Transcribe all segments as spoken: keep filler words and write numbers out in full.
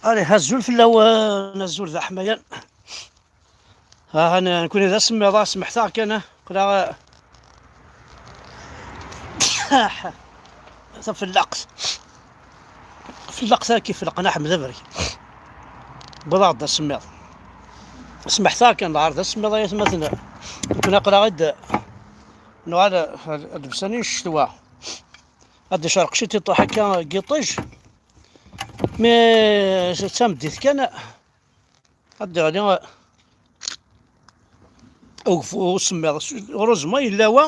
Allez, azul fell-awen, azul d aḥmayan. Ha, ha, nekkni d asemmiḍ, ah, smeḥtaɣ kan, ah, qqleɣ, ah, tafellaqt. Fellaqt-agi, felqen Aḥmed Abrek. Wwiḍ-aɣ-d asemmiḍ. Smeḥtaɣ kan, lɛar d asemmiḍ ay atmaten. Nekkni aql-aɣ-id nuɣal, ah, llebsa-nni n ccetwa. Ad d-icerq ciṭ iṭuḥ akka deg yiṭij. Mi d tameddit kan, ad d-iɣli ugfu usemmiḍ. Heureusement yella wa,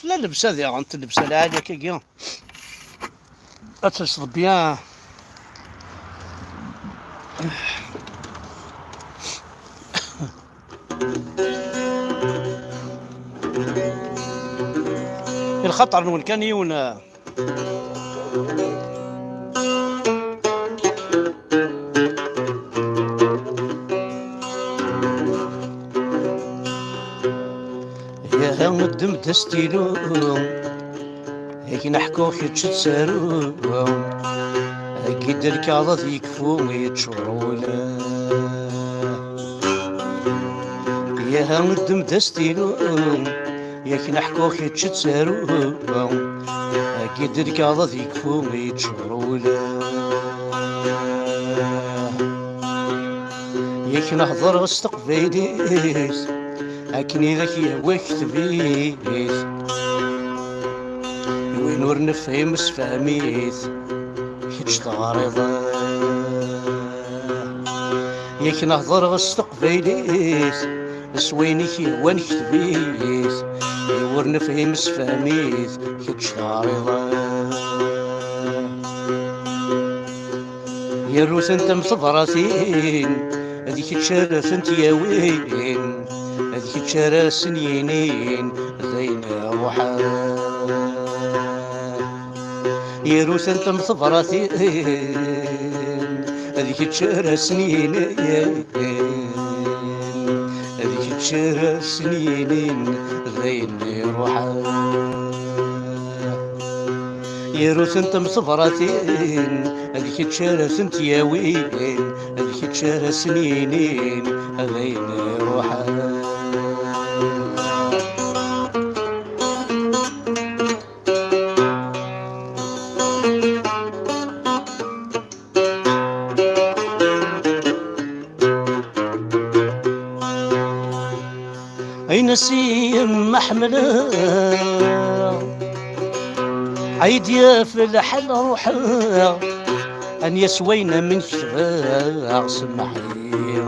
la llebsa diɣen, llebsa lɛali akkagi. Ad telseḍ bien. I lxaṭer-nwen kan yiwen. Yaha ddem-d astilu, akken ḥkuɣ kečč d taru, agi-d lkaɣeḍ ad yekfu yeččur wul. Yaha ddem-d astilu, yak neḥku kečč d taru, agi-d lkaɣeḍ ad yekfu yeččur wul. Yak nehḍer s teqbaylit, akken i d ak-yehwa kteb-it. I win ur nefhim sefhem-it, kečč teɣriḍ. Yak nehḍer s teqbaylit, s wayen i k-yehwan kteb-it. I ur nefhim sefhem-it, kečč teɣriḍ. Yerru-tent am tebratin, d kečč ara tent-yawin, d kečč ara sen-yinin d ayen iruḥen. Yerru-tent am tebratin, d kečč ara sen-yinin, d kečč ara sen-yinin d ayen iruḥen. Yerru-tent am tebratin, d kečč ara tent-yawin, d kečč ara sen-yinin d ayen iruḥen. Ayen a si yemma ḥemmleɣ, ay d-yaf lḥal ruḥeɣ, a n-yas wayen am n-ketbeɣ, semmeḥ-iyi.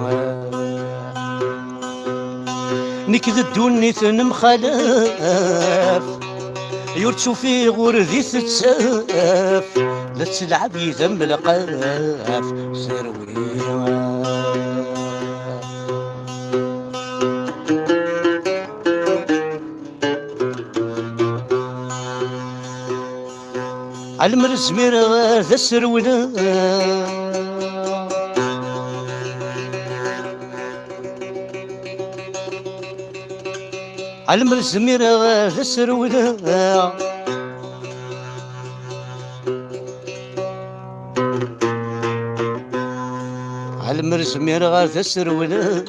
Nekk d ddunit nemxalaf, ur tt-ufiɣ ur d i tettaf, la ttelɛab yid-m lqaf, terwi. Almer zmireɣ ad as-rewleɣ, almer zmireɣ ad as-rewleɣ, almer zmireɣ ad as-rewleɣ.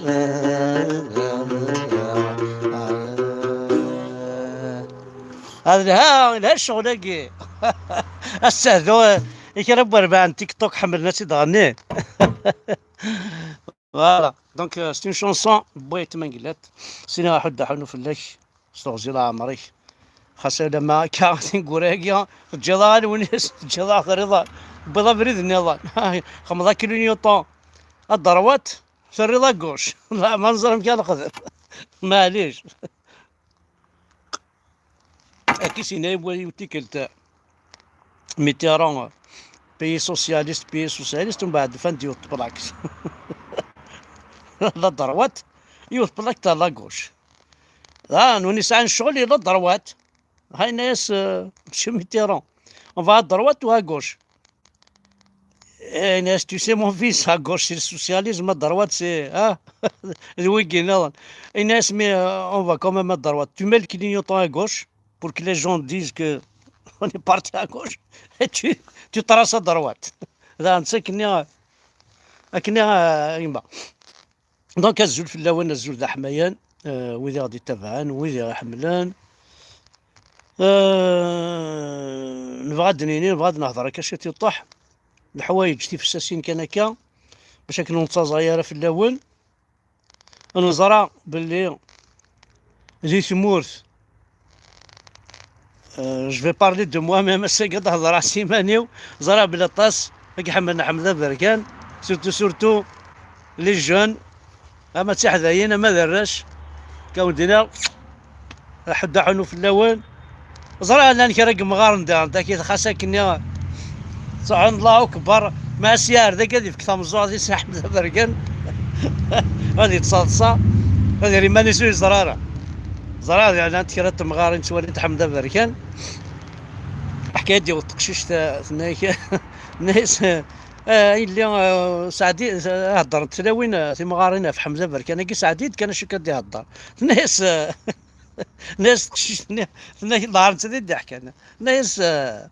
هذا لها لها الشغل هاكي. السهدو. كي راه باربعة تيك توك حملنا سي دغني. Voilà. Donc, euh, c'est une chanson. بويت ما قلت. سينا حد حنو في الليش. استغزي الله عمري. خاصة لما كان تنقوريا. تجي الله الونيس، تجي الله غريضة. بلا بريد النظام. خمضة كيلو نيوتن. الضروات. سري لا غوش. لا، ما نزرم كان القذف. معليش. اكي سيناي بوا يوتيكل تاع ميتيرون، بيي سوسياليست، بيي سوسياليست، ومن بعد فان ديو طبلاكس. لا دروات، يوث بلاك تاع لا غوش. لا، نوني ساعة الشغل لا دروات. هاي ناس، آه، شو ميتيرون. اون فا دروات وها غوش. Eh, Inès, tu sais, mon fils, à gauche, c'est le socialisme, à droite, c'est, hein, le week-end, non. Inès, mais, euh, on va quand même à droite. Tu mets le clignotant à gauche pour que les gens disent que on est parti à gauche et tu, tu traces à droite. Là, on sait qu'il y a, qu'il y a, euh, une barre. Donc, azul fell-awen, azul d aḥmayan, euh, wid i ɣ-d-ittabaɛen, wid i ɣ-iḥemmlen. Euh, nebɣa ad d-nini, nebɣa ad nehder akka ciṭ yeṭṭeḥ. Leḥwayeǧ tifessasin kan akka, bac akken ur nettaẓay ara fell-awen. Neẓra belli di tmurt, euh, je vais parler de moi-même, ass-agi ad hedreɣ s iman-iw, ẓriɣ belli aṭas i iḥemmlen Ḥmed Aberkan, surtout, surtout les jeunes, ama d tiḥdayin, ama d arrac, kawen-d-iniɣ, ḥedd aḥunu fell-awen. Ẓriɣ llan kra n yemɣaren daɣen, dagi xas akkenni, subḥan Llah ukbar, ma as-yaɛer dagi ad yefk tameẓẓuɣt i Si Ḥmed Aberkan, ad yettṣaḍṣa, ad yerr iman-is ur yeẓri ara. Ẓriɣ llant kra n temɣarin ttwalint Ḥmed Aberkan. Ḥkayet-d yiwet teqcict, eh, tenna-ak, tenna-as, eh, yelli, eh, Saɛdi, eh, heddrent tlawin, eh, timɣarin ɣef Ḥmed Aberkan-agi, Saɛdi d kan acu akka d-ihedder. Tenna-as, eh, tenna-as teqcict-nni, tenna-ak, ḍehrent di ddiḥ kan. Tenna-as, eh,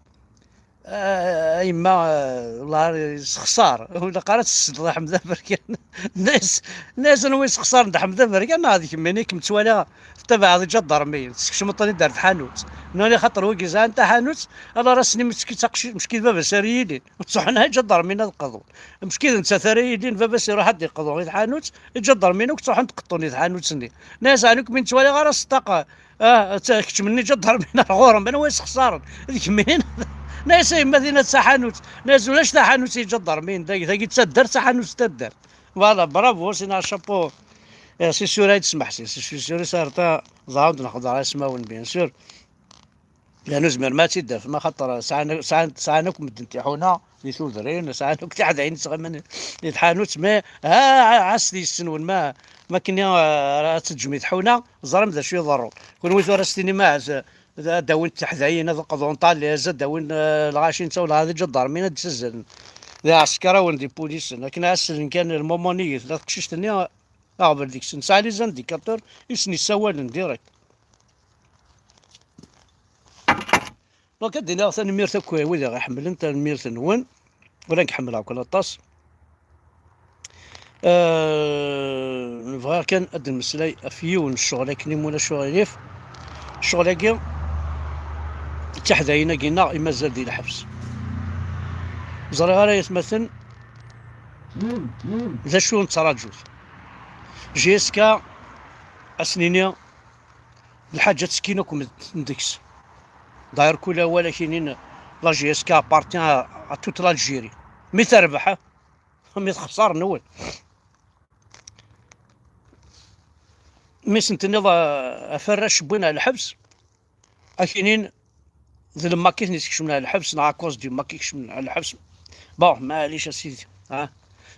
eh, a yemma, eh, wellah yessexṣar, ur ilaq ara ad tessedleḍ Ḥmed Aberkan. Tenna-as, tenna-as anwa yessexṣaren d Ḥmed Aberkan, neɣ d kemmini, kem ttwaliɣ tettabaɛeḍ iǧadarmiyen, teskecmeḍ-ten-id ar tḥanut. Nnan axaṭer wigi sɛan taḥanut, alors ass-nni mecki d taqci-, mecki d baba-s ara yilin. Ttruḥun ha iǧadarmiyen ad qeḍun. Mecki d nettat ara yilin, baba-s iruḥ ad d-iqeḍu i tḥanut, iǧadarmiyen akk ttruḥun ad qeṭṭun i tḥanut-nni. Nnan-as, ɛni ur kem-ttwaliɣ ara s ṭṭaqa, ah, keččmen iǧadarmiyen ar ɣur-m, anwa yessexṣaren? D kemmini? Nnan-as, a yemma, dinna d taḥanut. Nnan-as, ulac taḥanut i iǧadarmiyen, dagi, dagi d taddart, taḥanut d taddart. Voilà, bravo, c'est un chapeau. Eh, c'est sûr, ay tesmeḥ, c'est sûr, c'est sûr, ẓriɣ-d nexḍer ismawen, bien sûr. Llan ur zmiren ma ad tt-id-tafem, axaṭer sɛan, sɛan, sɛan akk medden tiḥuna di tudrin, sɛan akk tiḥdayin ttɣiman di tḥanut, mais ha, ha, ɛasset yes-sen ma, ma akken, eh, ara ad teǧǧem i tḥuna, ẓrem d acu iḍerrun. Kunwi tura s tinim, ah, z-, ad d-awin tiḥdayin, ad qḍun ṭalliz, ad d-awin, eh, lɣaci netta, wala ad iǧadarmin ad d-ttazzalen. D iɛeskarawen, d ipulisen, akken ɛaslen kan lmumuni tella teqcict-nni, aɣbel deg-sen. Tesɛa les indicateurs i sen-yessawalen direct. Donc, ad d-iniɣ tanemmirt akk i wid i ɣ-iḥemmlen, tanemmirt-nwen. Ula nḥemmel akk aṭas. Euh, nebɣa kan ad d-nmeslay ɣef yiwen n ccɣel akken i mulac uɣilif. Ccɣel-agi, d tiḥdayin-agi-nneɣ i mazal di lḥebs. Ẓriɣ ara yetmaten d acu nettraǧu. J S K, ad s-nini, lḥaǧa ttekkin akk medden deg-s. D'ailleurs, kul awal akinin, la J S K appartient à, à toute l'Algérie. Mi terbeḥ, mi texṣer, nwen. Mi sen-tenniḍ, a, ɣef arrac wwin ɣer lḥebs, akinin d lmakit-nni i t-ikecmen ɣer lḥebs, neɣ à cause du makit i kecmen ɣer lḥebs. Bon, maɛlic a sidi, ha?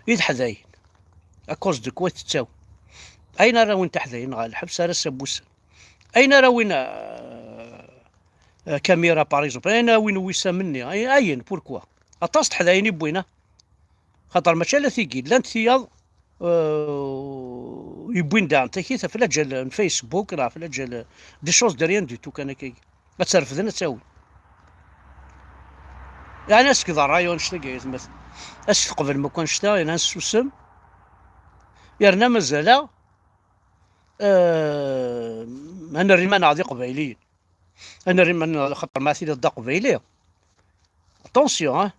I teḥdayin, à cause de quoi tettaw? Ayen ara win tiḥdayin ɣer lḥebs ara sabbusen. Ayen ara win, euh, euh, kamira, par exemple, ayen ara win wisamen-nni, ay-, ayen, pourquoi? Aṭas teḥdayin i wwin, ah? Xaṭer mačči ala tigi, llant tiyaḍ, euh, yewwin daɣen takit ɣef laǧal n Facebook, neɣ ɣef laǧal, des choses de rien du tout kan akkagi. Ad tt-refden, ad tt-awin. Yeɛni, est-ce que d ṛṛay annect-agi, ay atmaten? Est-ce que teqblem akk annect-a, yeɛni ad nessusem? Yerna mazal-aɣ, euh, ad nerr iman-nneɣ d iqbayliyen. Ad nerr iman-nneɣ, xaṭer ma tiliḍ d aqbayli. Attention, hein.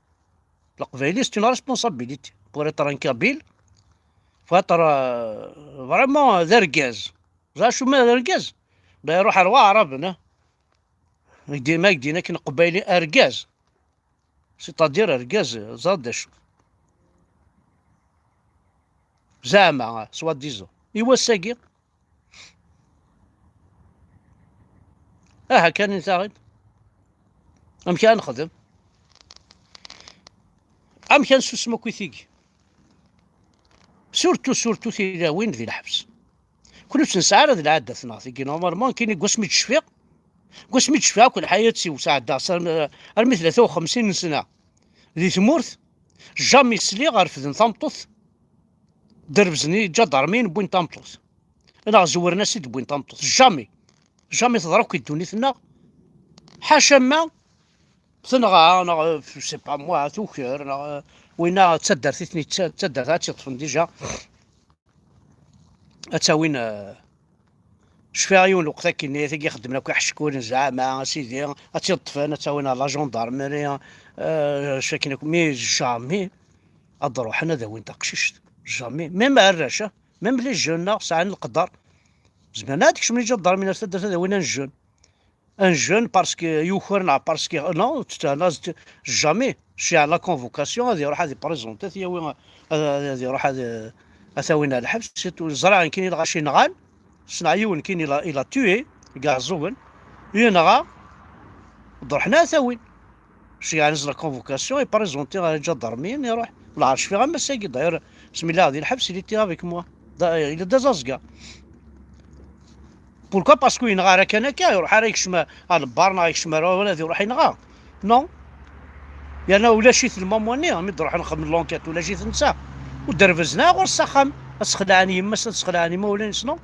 L'aqbayli, c'est une responsabilité. Pour être un kabyle, faut être, euh, vraiment d argaz. Ẓer acu ma d argaz? Da iruḥ ar waɛraben, hein. Dima ak-d-in akken aqbayli argaz. C'est-à-dire argaz, ẓer d acu. Zeɛma, soi-disant. I wass-agi? Aha kan, i taɣin. Amek ara nexdem? Amek ara nsusem akk i tigi? Surtout, surtout tilawin di lḥebs. Kunwi ur tt-nesɛi ara d lɛadat-nneɣ tigi, normalement, kini deg wasmi d-cfiɣ, deg wasmi d-cfiɣ akk lḥayat-iw sɛeddaɣ s armi, armi tlata u xemsin n sna di tmurt, jamais sliɣ refden tameṭṭut, derbzen iǧadarmiyen, wwin tameṭṭut. Neɣ zewren-as-id, wwin tameṭṭut. Jamais. Jamais teḍra akk i ddunit-nneɣ. Ḥaca ma tenɣa, neɣ, euh, je sais pas moi, tuker, neɣ, euh, winna d taddart i ten-, d taddart ad tt-yeṭṭfen déjà. Ad tt-awin, euh, cfiɣ yiwen lweqt akkenni, tagi xeddmen akk iḥeckulen, zeɛma, a sidi, ad tt-yeṭṭfen, ad tt-awin ɣer la gendarmerie, euh, cakken akk, mais jamais ad d-ruḥen ad awin taqcict. Jamais. Même arrac, ah, même les jeunes, neɣ sɛan leqder. Zemren ad kecmen iǧadarmiyen ar taddart ad awin un jeune. Un jeune parce que yuker, neɣ parce que, non, jamais. Cfiɣ la convocation, ad iruḥ ad iprezenti, ad yawi, ad, ad iruḥ ad, ad t-awin ar lḥebs, c'est tout. Ẓriɣ nekkini lɣaci nɣan, ssneɣ yiwen nekkini il a, il a tué, deg Iɛeẓẓugen, yenɣa, d-ruḥen ad t-awin. Cfiɣ la convocation, iprezenti ɣer iǧadarmiyen, iruḥ. Lɛerc cfiɣ am ass-agi, d'ailleurs, smilaɣ di lḥebs, il était avec moi. Da-, il est d aẓazga. Pourquoi? Parce que yenɣa ara kan akka, iruḥ ara yekcem ar lebbar, neɣ yekcem ar wawal, ad iruḥ yenɣa. Non. Yerna ulac-it lmamwa-nni, mi d-ruḥen xedmen l'enquête, ulac-it netta. Ur d-rebzen ara ɣur-s s axxam. Ad sexlaɛen yemma-s, ad sexlaɛen imawlan-is, non.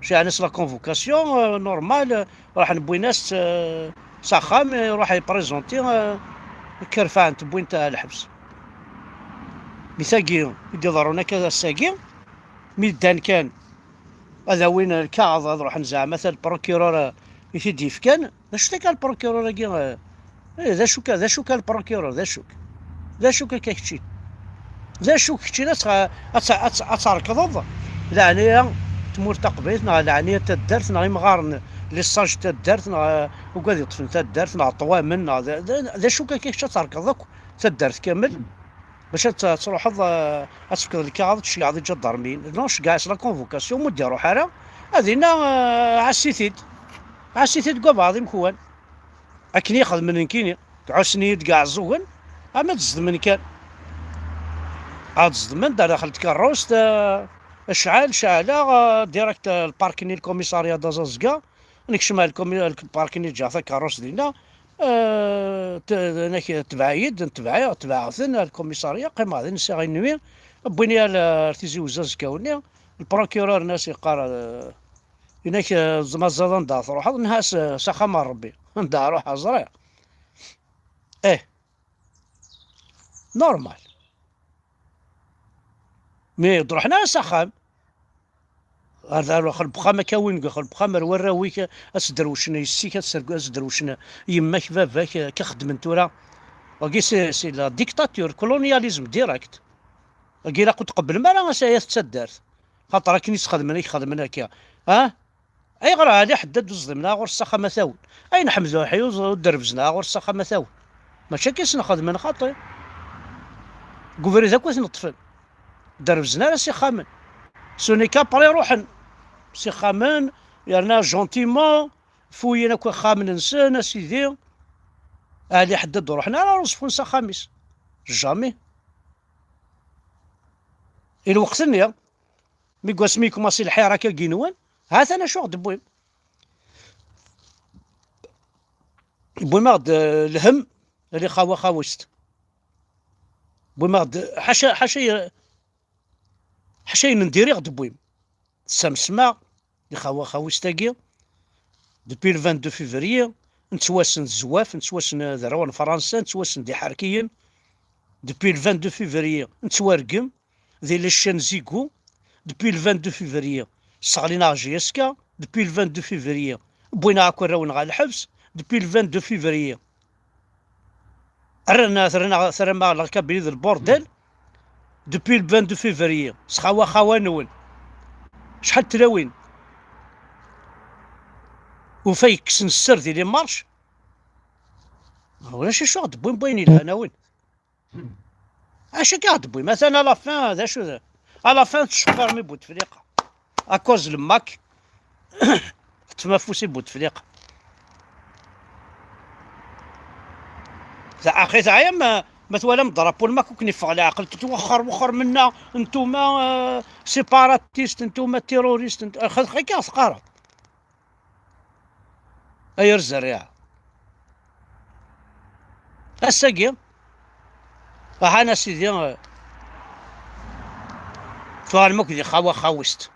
Cfiɣ la convocation, euh, normale, euh, ruḥen wwin-as, euh, s axxam, euh, iruḥ iprezenti, euh, kerfɛen-t, wwin-t ar lḥebs. Mi tagi i d-iḍerrun akka ass-agi, mi ddan kan ad awin lkaɣeḍ, ad ruḥen zeɛma ata lprokirur, eh, i t-id-yefkan. D acu-t akka lprokirur-agi, eh, eh, d acu-k, d acu-k a lprokirur, d acu-k? D acu-k akka kečči? D acu-k kečči, ad tɣ-, ad tt-, ad tt-, ad trekḍeḍ? Leɛnaya tmurt taqbaylit, neɣ leɛnaya taddart, neɣ imɣaren, les sages n taddart, neɣ, eh, ugad yeṭṭfen taddart, neɣ ṭṭwamen, neɣ d, d, d acu-k akka kečči, ad terkeḍ akk taddart kamel? Bac ad t-, ad truḥeḍ, eh, ad tefkeḍ lkaɣeḍ, ad tceggɛeḍ iǧadarmiyen. Non, ceggɛeɣ-as la convocation, ma ur d-iruḥ ara, ad inna, eh, ɛass-it-id. Ɛass-it-id deg wabeɛḍ imkuwan. Akken i xedmen nekkini, ɛussen-iyi-d deg Iɛeẓẓugen, ama ad zedmen kan. Ad zedmen, d daxel tkerrust, eh, acɛal, ceɛleɣ, eh, direct, eh, lpark-nni, lkumisarya d Aẓazga, nekcem ar lkumi-, lpark-nni, ǧǧeɣ takerrust dinna, eh, t-, nek-, tbeɛ-iyi-d, tbeɛ-, tbeɛeɣ-ten ar lkumisarya, qqimeɣ din sɛiɣ inwi, wwin-iyi ar, ar Tizi Uzzu azekka-nni, lprokirur-nni as-yeqqar, eh, inak, eh, mazal anda truḥeḍ, nha s, s axxam n Rebbi, anda ruḥeɣ ẓriɣ. Eh, normal. Mi d-ruḥen ara s axxam, ar, ar daxel n uxxam, akka win deg daxel n uxxam, ar warraw-ik, ad sderwcen yessi-k, ad sderw-, ad sderwcen yemma-k, baba-k, akka xeddmen tura. Wagi c'est, c'est la dictature, colonialisme direct. Wagi ilaq ur tqebblem ara asayat d taddart. Xaṭer akken i s-xedmen, i k-xedmen akka. Ah? Ayɣer a Ɛli Ḥeddad ur ẓdimen ara ɣur-s s axxam ad t-awin? Ayen Ḥmed Uḥyuẓ ur d-rebzen ara ɣur-s s axxam ad t-awin? Mačči akka i sen-xedmen xaṭi. Deg ubrid akk i ten-ṭṭfen. Ur d-rebzen ara s ixxamen. Ce n'est qu'après ruḥen s ixxamen, yerna gentiment, fuyen akk ixxamen-nsen, a sidi. Ɛli Ḥeddad ur ruḥen ara ur ṣeffun s axxam-is. Jamais. I lweqt-nni, mi deg wasmi yekmasi lḥir akka-agi-nwen, ha-t-an acu ɣ-d-wwin. Wwim-aɣ-d, eh, lhemm, a lixawa xawist. Wwim-aɣ-d, ḥaca, ḥaca, ḥaca ayen n diri ɣ-d-wwim. Tessamsem-aɣ, lixawa xawist-agi. Depuis le vingt-deux février, nettwassen d zzwaf, nettwassen d arraw n Fransa, nettwassen d iḥerkiyen. Depuis le vingt-deux février, nettwargem. Di les chaînes Zigo, depuis le vingt-deux février, sseɣlin-aɣ J S K, depuis le vingt-deux février, wwin-aɣ akk arraw-nneɣ ɣer lḥebs, depuis le vingt-deux février. Rran, terram, terram la Kabylie d lbordel depuis le vingt-deux février. Sxawa xawa-nwen. Acḥal n tlawin ufa yekksen sser di les marches. Ulac acu ɣ-d-wwin n wayen yelhan a win. Acu akka ɣ-d-wwin? Atan à la fin, d acu d? À la fin tcekkarem i Bouteflika. À cause le mac, teṭṭfem afus i Bouteflika. Axi teɛyam, ma, ma twalam drapeau le mac ur ken-iffeɣ leɛqel, wexxer, wexxer menna, ntuma, euh, séparatistes, ntuma terroristes, nt-, axi, axi akka teqqareḍ. Ay ar zerriɛa. Ass-agi, ahan a sidi, eh, tuɣalem akk di xawa xawist.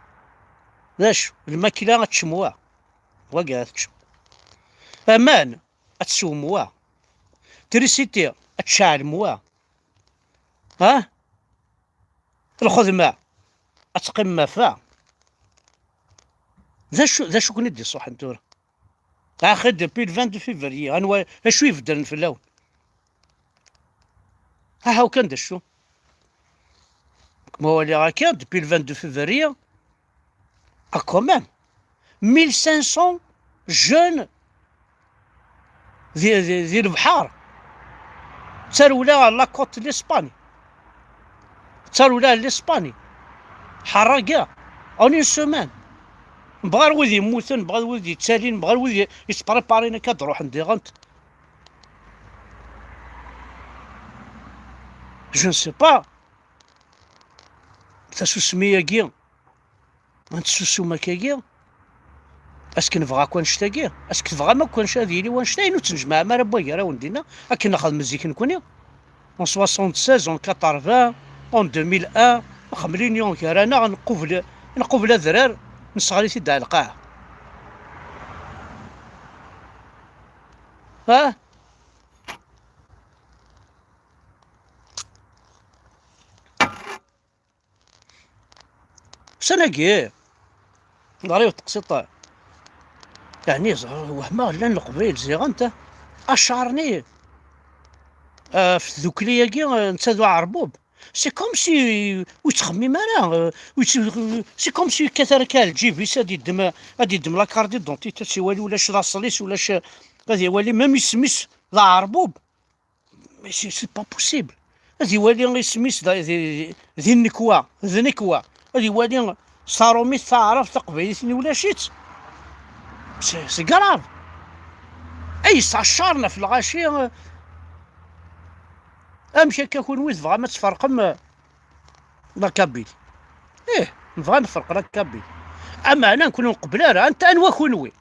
D acu? Lmakla ad teččem wa. Wagi ad teččem. Aman ad teswem wa. Trisiti ad tceɛlem wa. Ha? Lxedma ad teqqim mafa. D acu, d acu ken-id-iṣuḥen tura? Axi, depuis le vingt-deux février, anwa, acu ibeddlen fell-awen? Aha, kan d acu? Ma waliɣ akka, depuis le vingt-deux février, ah, quand même, mille cinq cents jeunes di, di, di lebḥer. Tarewla ɣer la côte de l'Espagne. Tarewla ɣer l'Espagne. Ḥerraga. En une semaine. Bɣar wid yemmuten, bɣar wid yettalin, bɣar wid yettpreparin akka ad ruḥen diɣen. Je ne sais pas. Tasusmi-agi, ad nsusum akkagi. Est-ce que nebɣa akk annect-agi? Est-ce que tebɣam akk annect-, ad yili wannect-a? Inu ttnejmaɛem ara n wagar-awen dinna, akken nexdem zik nekni. En soixante-seize, en quatre-vingts, en deux mille un, xemlin gar-aneɣ, nqubel, nqubel adrar, nesɣer-it-id ar lqaɛa. Ha? Ussan-agi, ḍar yiwet teqsiṭ, yeɛni, ẓer, wehmeɣ, llan Leqbayel ziɣen-t, acar-nni, ɣef tdukli-agi, netta d uɛerbub. C'est comme si ur yettxemmim ara, ur yett-, c'est comme si yekkat ara kan lǧib-is ad yeddem, ad yeddem la carte d'identité, ad tt-iwali ulac laṣel-is, ulac, ad iwali même isem-is d aɛerbub. Mais c'est, c'est pas possible. Ad iwali isem-is d, d, d nnekwa, d nnekwa. Ad iwali s taṛumit, taɛrabt, taqbaylit-nni ulac-itt. C'est, c'est grave. Ay yesɛa ccer ɣef lɣaci. Amek akka kunwi tebɣam ad tferqem, eh, la Kabylie? Ih, nebɣa ad nefreq la Kabylie. Ameɛna nekni ur nqebbel ara. Anta, anwa kunwi?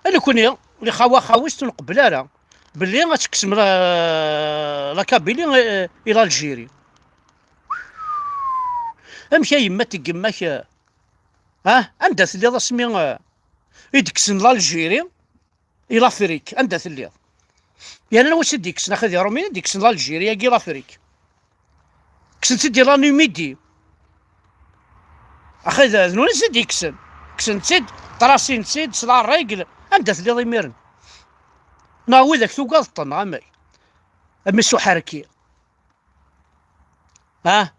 Nekni, lxawa xawist, ur nqebbel ara belli ad tekksem la, la Kabylie i, i l'Algérie. Amek a yemma-tg, yemma-k, ah, anda telliḍ asmi, ah, i d-kksen l'Algérie i l'Afrique? Anda telliḍ? Yerna anwa i d-ikksen, axi d Iṛumyen i d-ikksen l'Algérie-agi i l'Afrique. Kksen-tt-id di la Numidie. Axi d, d nutni i tt-id-ikksen. Kksen-tt-id, trasin-tt-id s la règle. Anda telliḍ imiren? Neɣ widak tugadeḍ-ten, neɣ amek? A mmi-s uḥerki. Ha?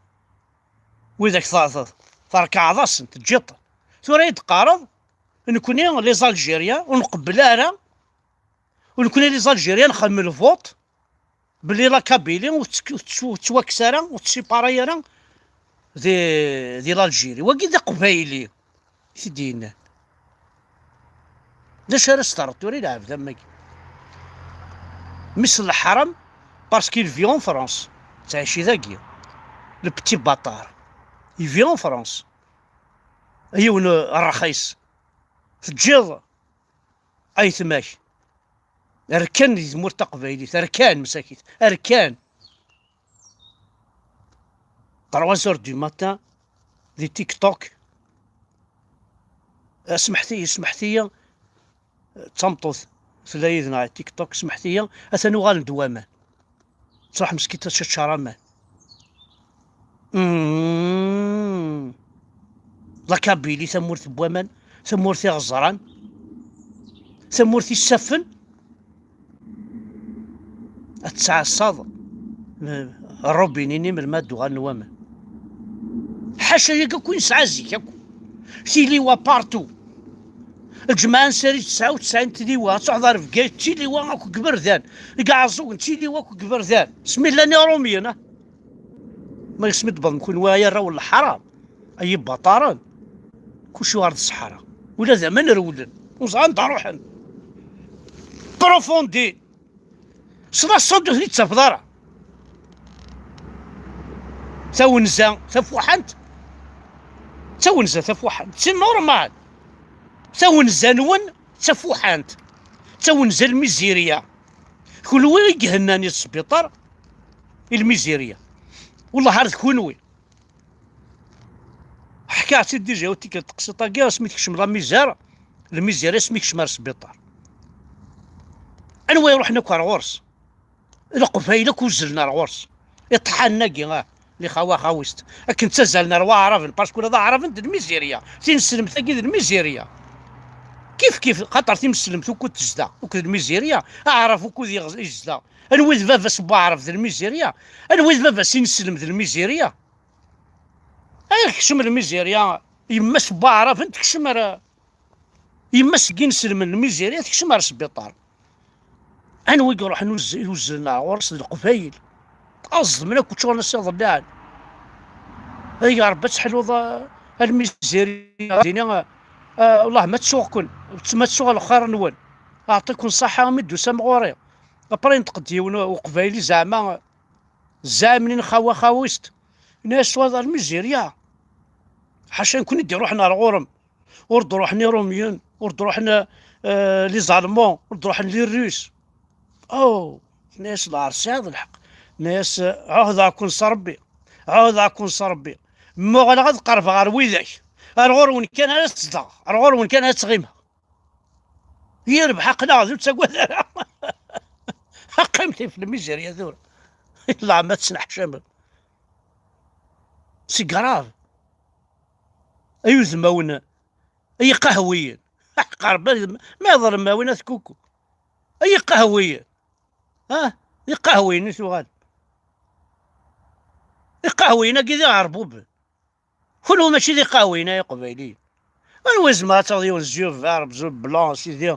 Widak t-, t-, trekɛeḍ-asen, teǧǧiḍ-ten. Tura i d-teqqareḍ, nekni, les Algériens, ur nqebbel ara, u nekni, les Algériens, nxemmem lvuṭ, belli la Kabylie ur tettk-, ur tettw-, ur tettwakkes ara, ur tessipara ara di, di l'Algérie. Wagi d aqbayli i t-id-yennan. D acu ara s-terreḍ tura i lɛebd am wagi? Mmi-s n leḥram, parce qu'il vit en France. Ttɛici dagi. Le petit bâtard. Il vit en France. Yiwen, euh, rxis. Teǧǧiḍ aytma-k. Rkan di tmurt taqbaylit. Rkan, msakit. Rkan. Trois heures du matin, di TikTok. Eh, smeḥt-iyi, smeḥt-iyi, eh, d tameṭṭut tella yid-neɣ di TikTok, smeḥt-iyi, atan uɣalen-d waman. Truḥ meskint ad teččar aman. Mm. La Kabylie, tamurt n waman, tamurt iɣeẓran, tamurt isaffen. Ad tɛassaḍ, eh, rrubini-nni melmi ad d-uɣalen waman. Ḥaca yagi akk i nesɛa zik akk. Tiliwa partout. Lǧemɛa n Sarid tesɛa u tesɛin tiliwa, ad truḥeḍ ar Bgayet tiliwa akk deg iberdan. Deg Iɛeẓẓugen tiliwa akk deg iberdan. Smi llan Iṛumyen, ah. Ma yesmi d-tewwḍem kunwi ay arraw n leḥram, ay ibaṭaren, kuc yuɣal d ṣṣeḥra. Ula d aman rewlen, ur ẓran anda ruḥen. Profondi. Sḍaṣṣund ur ten-id-tafeḍ ara. Tawenza tafuḥant, tawenza tafuḥant, c'est normal. Tawenza-nwen d tafuḥant, tawenza n lmizirya. Kunwi i ihennan i sbiṭar, i lmizirya. Wellah ar d kunwi. Ḥkiɣ-tt-id déjà yiwet tikkelt teqsiṭ-agi, asmi tekcem la misère, lmizirya asmi kecmen ar sbiṭar. Anwa iruḥen akk ar ɣur-s? Leqbayel akk uzzlen ar ɣur-s. Iṭḥanen-agi, ah, li xawa xawist. Akken ttazzalen ar waɛraben, parce que ula d aɛraben d lmizirya. Tineslemt-agi d lmizirya. Kif kif, xaṭer tineslemt ukud tezdeɣ, ukud lmizirya, aɛrab ukud yeɣz-, yezdeɣ. Anwa i d baba-s n waɛrab d lmizirya? Anwa i d baba-s ineslem d lmizirya? Ay, tekcem lmizirya, yemma-s n waɛraben tekcem ar, yemma-s n yineslmen n lmizirya tekcem ar sbiṭar. Anwa i iruḥen uzz-, uzzlen ar ɣur-s d leqbayel? Aẓeḍmen akk ččuren-as iḍellaɛen. Ay Ṛebbi, ad teḥluḍ, a, a lmizirya, dini, a, a, wellah ma ttuɣ-ken, ma ttuɣ lxir-nwen, aɛṭi-ken ṣṣaḥa mi d-tusam ɣur-i. Après, yenṭeq-d yiwen uqbayli, zeɛma, zeɛma n xawa xawist. Yenna-yas: "Wa d lmizirya. Ḥaca nekni i d-iruḥen ar ɣur-m. Ur d-ruḥen Iṛumyen, ur d-ruḥen, eh, les Allemands, ur d-ruḥen les Russes." Oh, tenna-yas: "Lɛar, tesɛiḍ lḥeqq." Tenna-yas: "Ɛuhdeɣ-ken s Ṛebbi, ɛuhdeɣ-ken s Ṛebbi. Muɣaleɣ ad qerbeɣ ɣer widak. Ar ɣur-wen kan ara zedɣeɣ, ar ɣur-wen kan ara ttɣimeɣ. Yirbeḥ aql-aɣ d ur ttagad ara." Qqim tif lmizirya tura. Leɛma tettneḥcamem. C'est grave. Ay udmawen, ay iqahwiyen. Aqerb, ma iḍlem ma win at kuku. Ay iqahwiyen. Ha? Iqahwiyen i tuɣal. Iqahwiyen-agi d iɛerbuben. Kunwi mačči d iqahwiyen ay iqbayliyen. Anwa izmer ad taɣeḍ yiwen zyu vert, zyu blanc, sidi?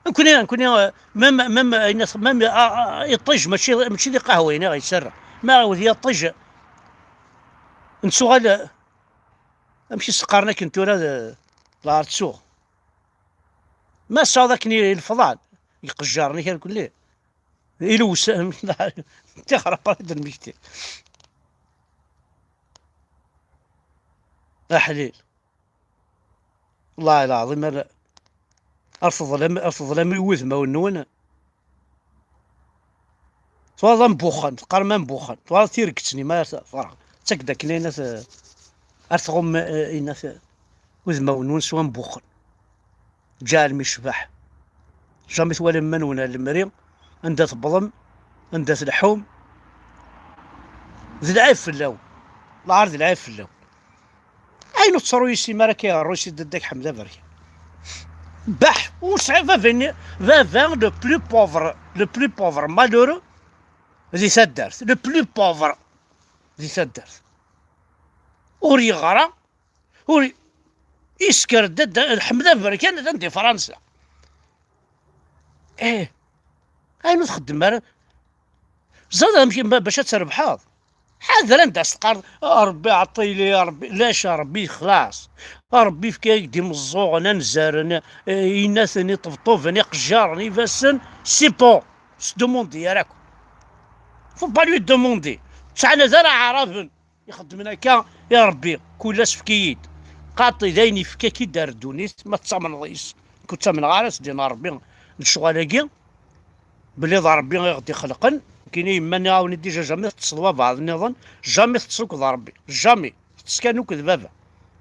Nekni, nekni, euh, même, même, euh, ayen at-, même, ah, ah, iṭij mačči, mačči d iqahwiyen i ɣ-yettarra. Ma iɛawed yiṭij, nettuɣal, euh, amek i s-qqaren akken tura d, d ar ttuɣ. Ma tesɛuḍ akken i lefḍal, iqejjaren-ik irkelli. Ilewsen, tixraq ara d lmekti. Aḥlil. Wallahi lɛaḍim, ar, ar teḍlam, ar teḍlam i wudmawen-nwen. Twalaḍ ambuxxen, teqqarem ambuxxen. Twalaḍ tirget-nni ma ar t-, ferɣ. Ttak-d akken ayen at, ar tɣum, eh, ayen at, udmawen-nwen s wambuxxen. Ǧaɛel mi yecbeḥ. Jamais twalam iman-nwen ar lemri, anda tewwḍem, anda tleḥḥum. D lɛib fell-awen. Lɛar d lɛib fell-awen. Ayen ur tettru yis-i mi ara k-iɣerru yis-i Dda Ḥmed Aberkan. Baḥ, ur sɛi baba-nni, baba le plus pauvre, le plus pauvre malheureux di taddart, le plus pauvre di taddart. Ur yeɣra, ur i-, isker Dda Ḥmed Aberkan atan di Fransa. Eh, ayen ur txeddem ara. Ẓer amek ba-, bac ad trebḥeḍ. Ḥader anda s-teqqareḍ: "A Ṛebbi, ɛeṭṭi-li, a Ṛebbi." Lac, a Ṛebbi, xlaṣ. A Ṛebbi, yefka-yak-d imeẓẓuɣen, anzaren, eh, inaten, iṭebṭuben, iqejjaren, ifassen, c'est bon. S demander ara akk. Faut pas lui demander. Ttɛanad ara aɛraben ixeddmen akka i Ṛebbi, kul ass efk-iyi-d. Xaṭi d ayen yefka-k-id ar ddunit, ma tettamneḍ yes. Nekk ur ttamneɣ ara s ddin n Ṛebbi, lecɣal-agi, belli d Ṛebbi i ɣ-d-ixelqen. Nekkini yemma nniɣ-awen-id déjà, jamais teṭṭseḍ wa beɛḍ nniḍen, jamais teṭṭseḍ akked Ṛebbi, jamais. Teṭṭes kan akked baba.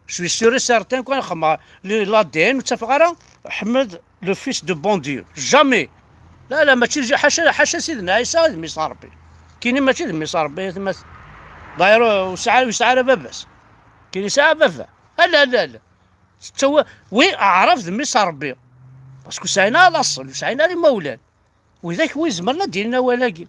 Je suis sûr et certain, kan xemma l'A D N ur ttafeɣ ara Ḥmed le fils de bon Dieu. Jamais. La, la, mačči d, ḥaca, ḥaca Sidna Ɛisa d mmi-s n Ṛebbi. Kini mačči d mmi-s n Ṛebbi, ay atmaten. D'ailleurs, ur yesɛi, ur yesɛi ara baba-s. Kini yesɛa baba. Ala, ala, ala. Tettawa-, wi, aɛrab d mmi-s n Ṛebbi. Parce que ur sɛin ara laṣel, ur sɛin ara imawlan. Widak wi izemren ad d-inin awal-agi.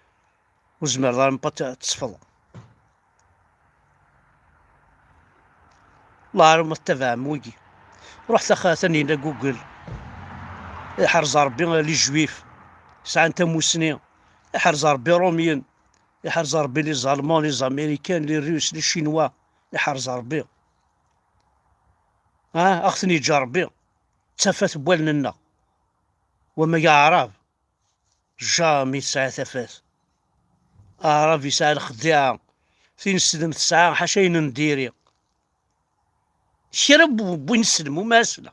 Ur zmireḍ ara ad tesfeḍ. Llah ara ma tettabaɛem wigi. Ruḥ taxa atan yella Google. Iḥrez Rebbi les juifs. Sɛan tamusni. Iḥrez Rebbi Rumyen. Iḥrez Rebbi les Allemands, les Américains, les Russes, les Chinois. Iḥrez Rebbi. Ha, a ɣ-ten-yeǧǧ Rebbi. D tafat n wallen-nneɣ. Wama Aɛrab. Jamais tesɛa tafat. Aɛrab yesɛa lexdiɛa. Tineslemt tesɛa ḥaca ayen n diri. Kra n win islem uma asla.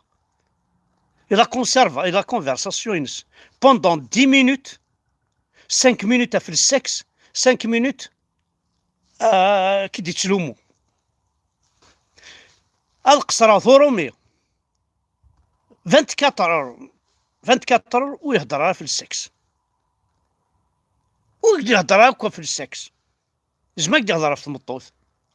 Il a conservé, il a conversation-ines. Pendant dix minutes, cinq minutes ɣef le sexe, cinq minutes, euh, ki d-ittlumu. Ad qeṣreɣ turumi. Vingt-quatre heures, vingt-quatre heures ur ihedder ara ɣef le sexe. Ur d-ihedder ara akk ɣef le sexe. Zma ak-d-ihedder ɣef tmeṭṭut.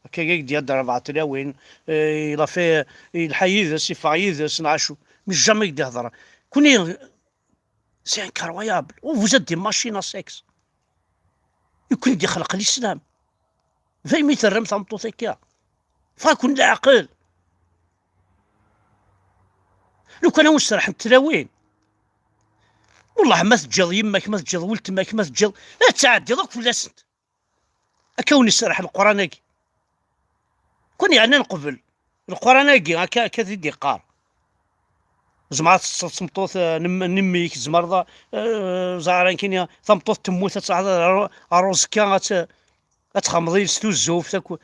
Akka ak-d-ihedder rebɛa tlawin, eh, il a fait, ilḥa yid-s, iffeɣ yid-s, neɣ acu. Mais jamais ak-d-ihedder. Kuni, c'est incroyable. Oh, vous êtes des machines à sexe. I ken-id-ixleq l'islam. Daymi terram tameṭṭut akka. Fak-ken leɛqel. Lukan a wen-serḥent tlawin. Wellah ma teǧǧiḍ yemma-k, ma teǧǧiḍ weltma-k, ma teǧǧiḍ, ad tɛeddiḍ akk fell-asent. Akka wen-iserreḥ Leqran-agi. Kun yeɛnan qbel. Leqran-agi akka, akka t-id-iqqar. Tzemreḍ ad teṭṭseḍ tmeṭṭut, eh, n m-, n mmi-k, tzemreḍ, eh, ẓer akken ya-, tameṭṭut temmut, ad teɛreḍ ar, ar uẓekka, ad t-, ad txemmeḍ yid-s tuzzuft, akk.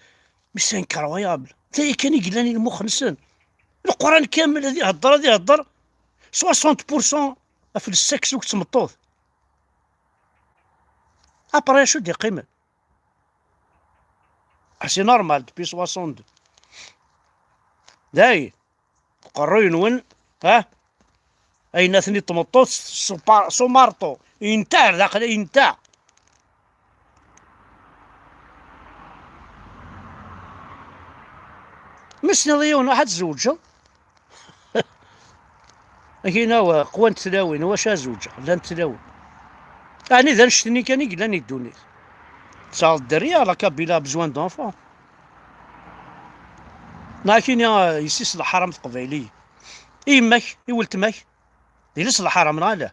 Mais c'est incroyable. D aya kan i yellan i lmux-nsen. Leqran kamel ad ihedder, ad ihedder, soixante pour cent ɣef le sexe akked tmeṭṭut. Après, acu d-iqqimen? Ah, c'est normal, depuis soixante-deux. Dayen, aqerruy-nwen, ha? Ayen atni tmeṭṭut s upa-, s umarṭu. Yenta ar daxel, yenta. Ma tesniḍ i yiwen, ruḥ ad tzewǧeḍ. Akina wa, qwant tlawin, wacu ad zewǧeɣ? Llant tlawin. Ɛni d annect-nni kan i yellan i ddunit? Tesɛiḍ dderya, la Kabyle a besoin d'enfants. Neɣ akini, ah, yessi s leḥram teqbayliyin. I yemma-k, i weltma-k? D yelli-s n leḥram, neɣ ala?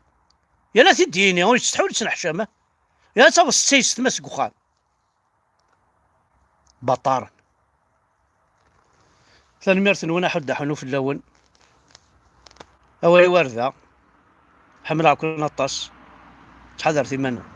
Yal ad t-id-yini, ur yettsetḥi ur yettneḥcam, ah. Yal ad taweḍ setta yessetma seg uxxam. Baṭaren. Tanemmirt-nwen, aḥuddu aḥunnu fell-awen. Awal-iw ar da. Ḥemmleɣ-ken aṭas. Ttḥadaret iman-nwen.